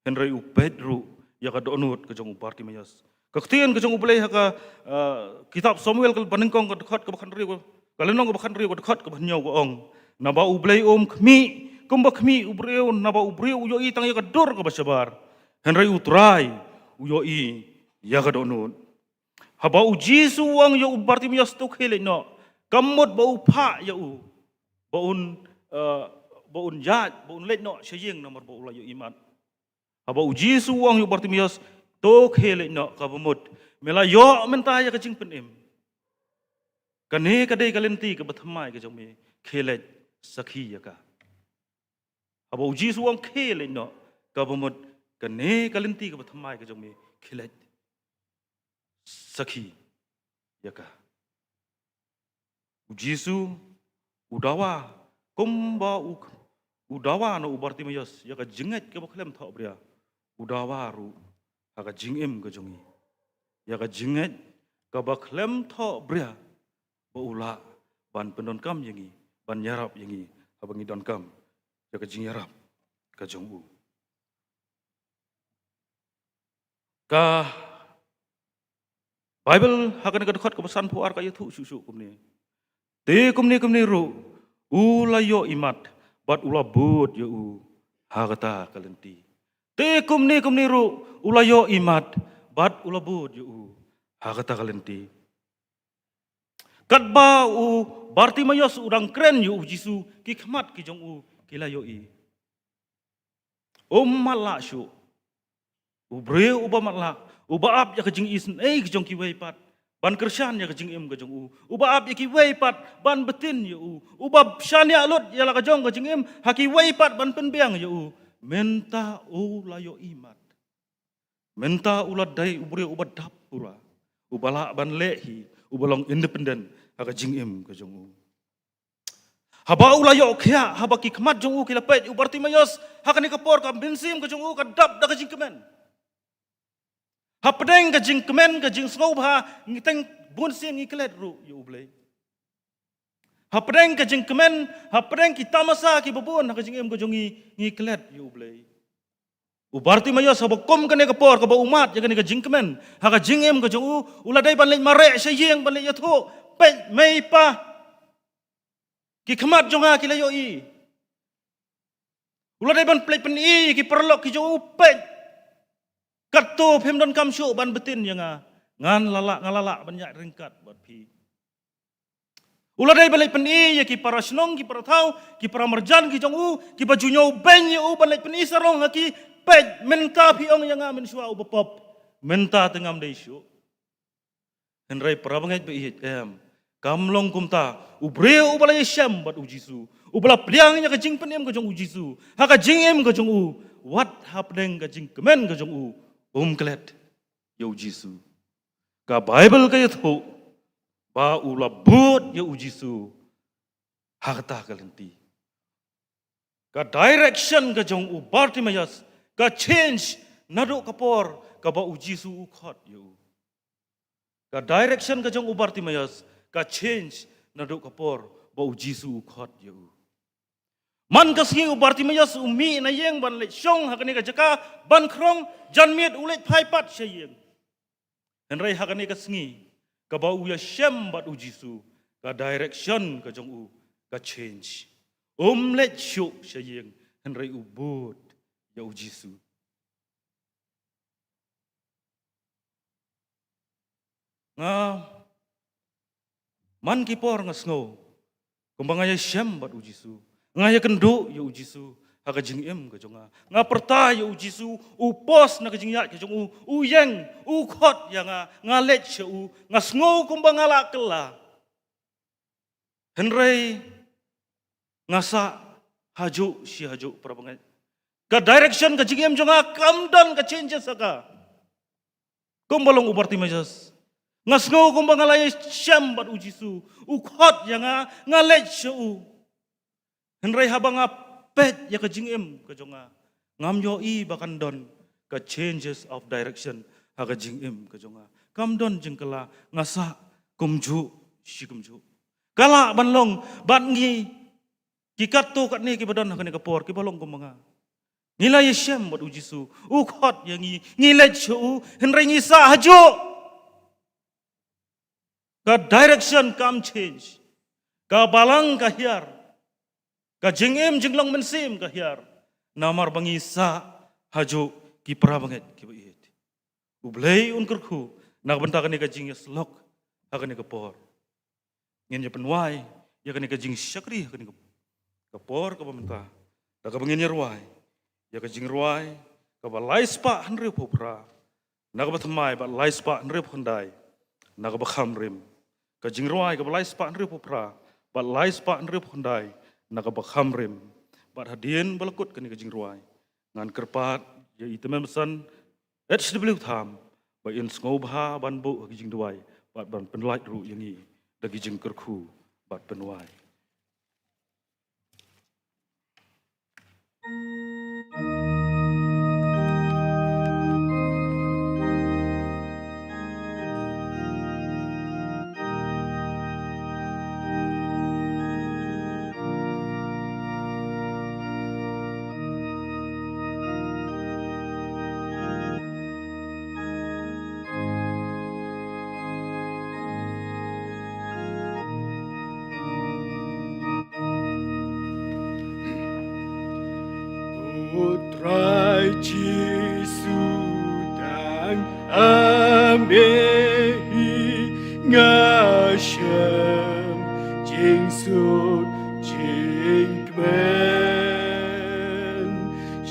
hynrei u peit ruh ïa ka dohnud ka jong u Bartimaeus. Ka ktien ka jong U Blei ha ka, eh, kitab Samuel kaba nyngkong, ka dkhot kaba khathynriew, ka lynnong kaba khathynriew, ka dkhot kaba hynñiew ka ong, naba U Blei um khmih kumba khmih u briew, naba u briew u ïohi tang ïa ka dur kaba shabar, hynrei U Trai u ïohi ïa ka dohnud. Haba u Jisu u ong ïa u Bartimaeus to khie leit noh, kam mut ba u phah ïa u ba un, eh, ba un ïaid, ba un leit noh sha ïing namar ba u la ïohi mat. Haba u Jisu u ong ïa u Bartimaeus to khie leit noh, kaba mut me la ïoh mynta ïa ka jingpynim. Kane ka dei ka lynti kaba thymmai ka jong me, khie leit sakhi ïa ka. Haba u Jisu u ong khie leit noh, kaba mut kane ka lynti kaba thymmai ka jong me, khie leit sakhi ïa ka. U Jisu u dawa, kumba u, u dawa na u Bartimaeus ïa ka jingngeit kaba khlem thohbria, u dawa ruh ha ka jingim ka jong ngi ïa ka jingngeit kaba khlem thoh bria, ba u lah ban pyndonkam ïa ngi, ban ïarap ïa ngi haba ngi donkam ïa ka jingïarap ka jong u. Ka Baibl ha kane ka dkhot kaba sanphew ar ka ïathuh shuh shuh kumne: Te kumne kumne ruh u la ïoh imat bad u la bud ïa u ha kata ka lynti. Te kumne kumne ruh u la ïoh imat bad u la bud ïa u ha kata ka lynti. Katba u Bartimaios u dang kren ïa u Jisu, ki khmat ki jong u ki la ïohi. Um matlah shuh. U briew uba matlah, uba ap ïa ka jingisynei ka jong kiwei pat ban kyrshan ïa ka jingim ka jong u, uba ap ïa kiwei pat ban btin ïa u, uba shaniah lut ïa la ka jong ka jingim ha kiwei pat ban pynbiang ïa u, mynta u la ïohi mat. Mynta u la dei u briew uba dap pura, uba lah ban leh hi, uba long independent ha ka jingim ka jong u. Haba u la ïoh khiah, haba ki khmat jong u ki la peit ïa u Bartimaios, ha kane ka por ka mynsiem ka jong u ka dap da ka jingkmen. Hapdeng ka jingkmen, ka jingsngewbha, ngi teng bun sien ngi klet ruh ïa u Blei. Hapdeng ka jingkmen, hapdeng ki tamasa kiba bun ha ka jingim ka jong ngi, ngi klet ïa u Blei. U Bartimaios haba kum kane ka por kaba u mad ïa kane ka jingkmen ha ka jingim ka jong u, u la dei ban leit mareh sha ïing ban leit ïathuh, peit mei pa, ki khmat jong nga ki la ïohi. U la dei ban plie pyni ïa ki paralok ki jong u, peit, katto phim donkam shuh ban btin ïa nga, ngan la lah, nga la lah ban ïaid ryngkat bad phi. U la dei ban leit pyni ïa ki para shnong, ki para thaw, ki para marjan ki jong u, kiba ju ñiew beiñ ïa u, ban leit pyni sarong ha ki, peit, mynta phi ong ïa nga mynshuwa uba pop, mynta te ngam dei shuh. Hynrei para bangeit ba ïeit, em, kam long kumta. U briew uba la ïashem bad u Jisu, uba la pdiang ïa ka jingpynim ka jong u Jisu ha ka jingim ka jong u, wat hapdeng ka jingkmen ka jong u, um klet ïa u Jisu. Ka Baibl ka ïathuh ba u la bud ïa u Jisu ha kata ka lynti. Ka direction ka jong u Bartimaios ka change naduh ka por kaba u Jisu u khot ïa u. Ka direction ka jong u Bartimaios ka change naduh ka por ba u Jisu u khot ïa u. Man ka sngi u Bartimaios u mih na ïing ban leit shong ha kane ka jaka ban khrong, janmiet u leit phai pat sha ïing. Hynrei ha kane ka sngi kaba u ïashem bad u Jisu, ka direction ka jong u ka change. Um leit shuh sha ïing, hynrei u bud ïa u Jisu. Nga, man ki por nga sngew kumba nga ïashem bad u Jisu, nga ïakynduh ïa u Jisu ha ka jingim ka jong nga. Nga pyrta ïa u Jisu, u pos na ka jingïaid ka jong u, u ïeng, u khot ïa nga, nga leit sha u, nga sngew kumba nga la kylla. Hynrei nga sah hajuh shi hajuh, para bangeit. Ka direction ka jingim jong nga kam don ka changes ha ka. Kumba long u Bartimaios, nga sngew kumba nga la ïashem bad u Jisu, u khot ïa nga, nga leit sha u. Hynrei haba nga peit ïa ka jingim ka jong nga, ngam ïohi ba kan don ka changes of direction ha ka jingim ka jong nga. Kam don jingkylla, nga sah kumjuh shi kumjuh. Ka lah ban long bad ngi, ki katto katne kiba don ha kane ka por, kiba long kumba nga. Ngi la ïashem bad u Jisu, u khot ïa ngi, ngi leit sha u, hynrei ngi sah hajuh. Ka direction kam change. Ka balang ka hiar. Ka jingim jinglong mynsiem ka hiar. Namar ba ngi sah hajuh, ki para bangeit kiba ïeit. U Blei un kyrkhu na ka bynta kane ka jingïasyllok ha kane ka por. Ngin ïa pynwai ïa kane ka jingshakri ha kane ka, ka por kaba mynta da kaba ngin ïa rwai ïa ka jingrwai kaba lai spah hynriewphew phra na kaba thymmai bad lai spah hynriewphew khyndai na kaba kham rim. Ka jingrwai kaba lai spah hynriewphew phra bad lai spah hynriewphew khyndai na kaba kham rim. Bad hadien ba la kut kane ka jingrwai, ngan kyrpad ïa i Tymmen Basan H W Tham ba in sngewbha ban buh ha ki jingduwai bad ban pynlait ruh ïa ngi da ki jingkyrkhu bad pynwai. Ame hi nga shem jingsuk jingkmen,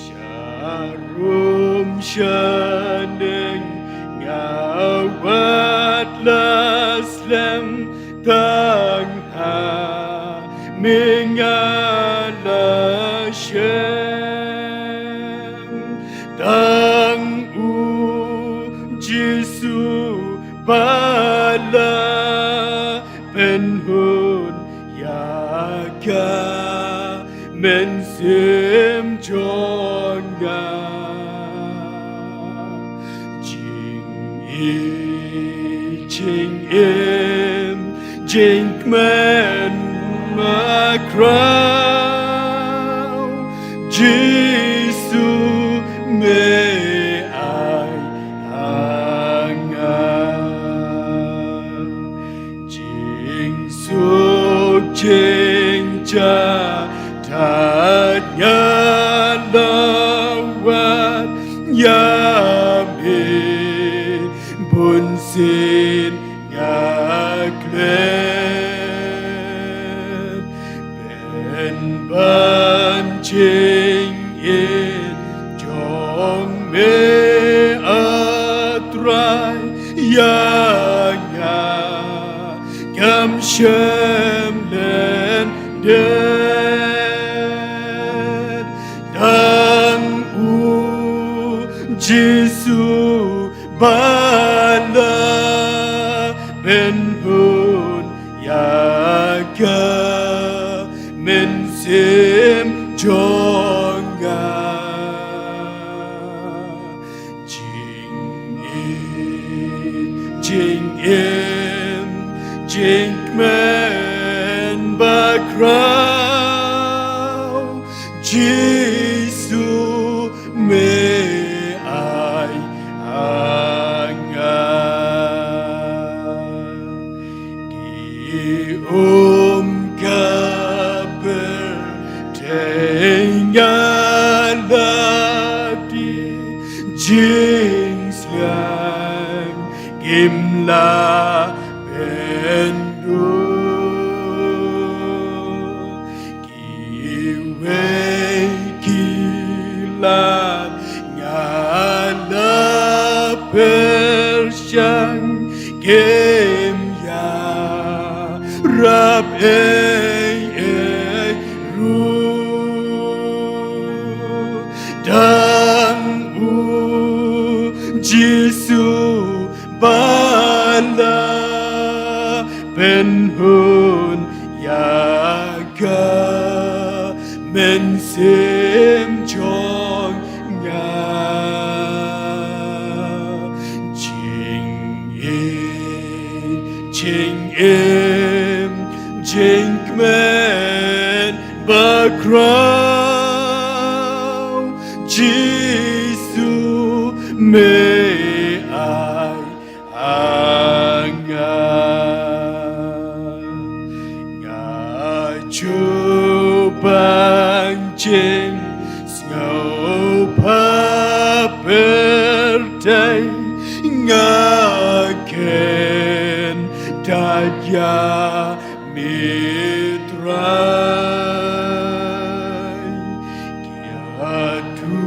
sharum shaneng nga wad la slem, tang ha me nga la shem. Tang u Jisu ba la pynhun ïa ka mynsiem jong nga. Jingim, jingim, jingkmen bakhraw, Jisu me ai ha nga. Jingsuk jingja tad nga la wad ïa me, bunsien nga klet. Pynban jingïeit jong me, A Trai, ïa nga kam shym lyndet. Tang u Jisu ba la pynhun ïa ka mynsiem jong nga. Jingim, jingim, jingkmen bakhraw, Jisu me ai ha nga. Ki um ka pyrthei nga la die, jingsliang kim lah pynduh. Kiwei ki lad nga la pyrshang, kim ïarap ei ei ruh. Tang u Jisu ba la pynhun ïa ka mynsiem jong nga. Jingim, jingim, jingkmen bakhraw, Jisu me ai ha nga. Nga ju ban jingsngewbha pyrthei, nga kyntait ïa me Trai. Ïa tu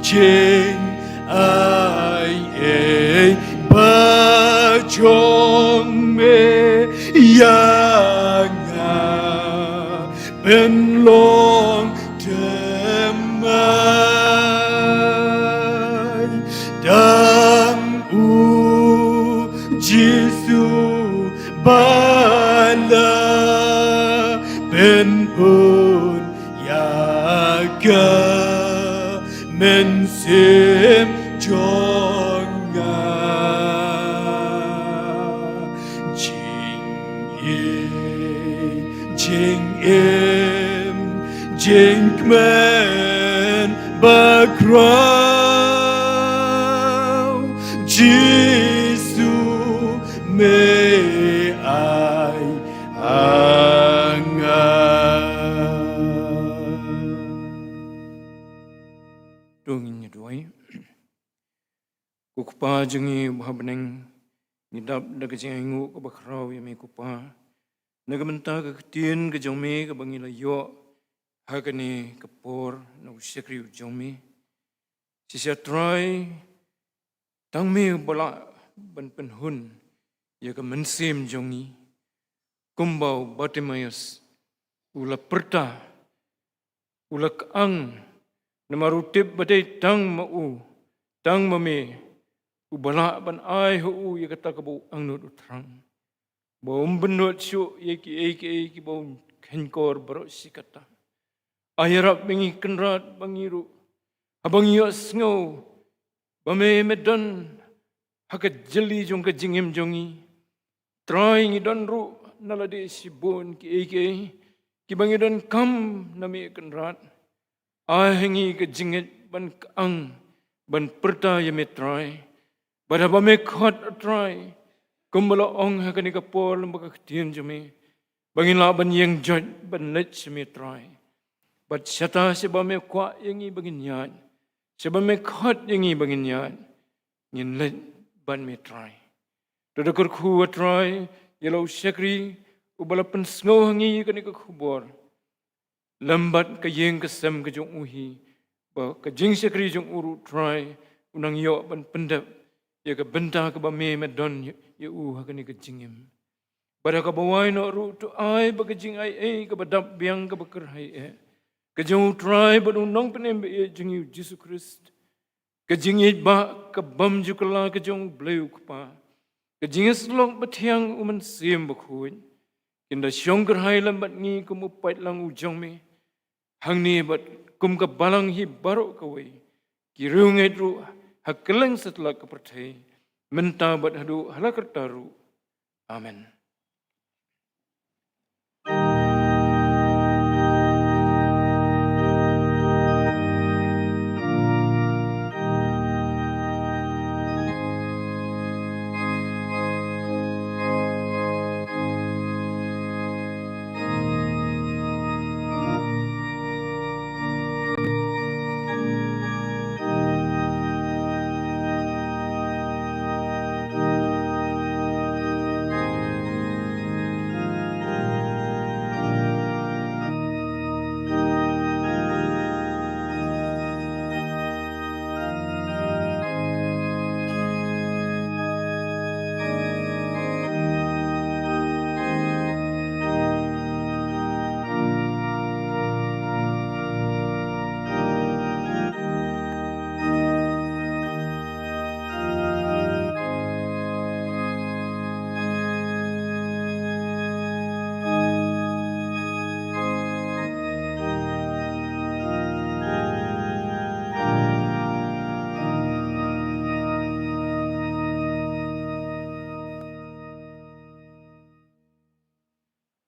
jing ai ei ba jong me ïa nga, pynlong thymmai. Tang u Jisu ba la pynhun ïa ka mynsiem jong nga. Jingim, jingim, jingkmen bakhraw, Jisu me ai ha nga. To ngin ïa duwai. Ko Kpa jong ngi uba ha bneng, ngi dap da ka jingainguh kaba khraw ïa me ko Pa, na ka bynta ka ktien ka jong me kaba ngi la ïoh ha kane ka por na u shakri u jong me. Shisha Trai, tang me uba lah ban pynhun ïa ka mynsiem jong ngi, kumba u Bartimaeus u la pyrta, u la kyang, namar u tip ba dei tang ma u, tang ma me, uba lah ban ai ha u ïa kata kaba u angnud u thrang, ba um bynnud shuh ïa kiei kiei kiba u kheiñkor baroh shi katta. Ai ïarap ïa ngi Kynrad ba ngi ruh, haba ngi ïohsngew ba me me don ha ka jylli jong ka jingim jong ngi, Trai, ngi don ruh na lade shibun kiei kiei kiba ngi donkam na me Kynrad. Ai ha ngi ka jingngeit ban kyang, ban pyrta ïa me Trai. Bad haba me khot Trai, kumba la ong ha kane ka por lem bad ka ktien jong me, ba ngin lah ban ïeng joit ban leit sha me Trai. Bad shata shaba me kwah ïa ngi ba ngin ïaid, shaba me khot ïa ngi ba ngin ïaid, ngin leit bad me Trai. To da kyrkhu A Trai ïa la u shakri uba la pynsngew ha ngi kane ka khubor, lem bad ka ïing ka sem ka jong u hi, ba ka jingshakri jong u ruh Trai u nang ïoh ban pyndep ïa ka bynta kaba me me don ïa u ha kane ka jingim. Bad ha kaba wai noh ruh to ai ba ka jingaiei kaba dap biang kaba kyrhai eh ka jong u Trai bad u Nongpynim ba ïeit jong ngi u Jisu Khrist, ka jingïeit ba ka bym ju kylla ka jong u Blei u Kpa, ka jingïasyllok ba thiang u Mynsiem Bakhuid, kin da shong kyrhai lem bad ngi kum u paidlang u jong me hangne bad kum ka balang hi baroh kawei, ki riewngeit ruh ha kylleng satlak ka pyrthei, mynta bad haduh hala karta ruh. Amen.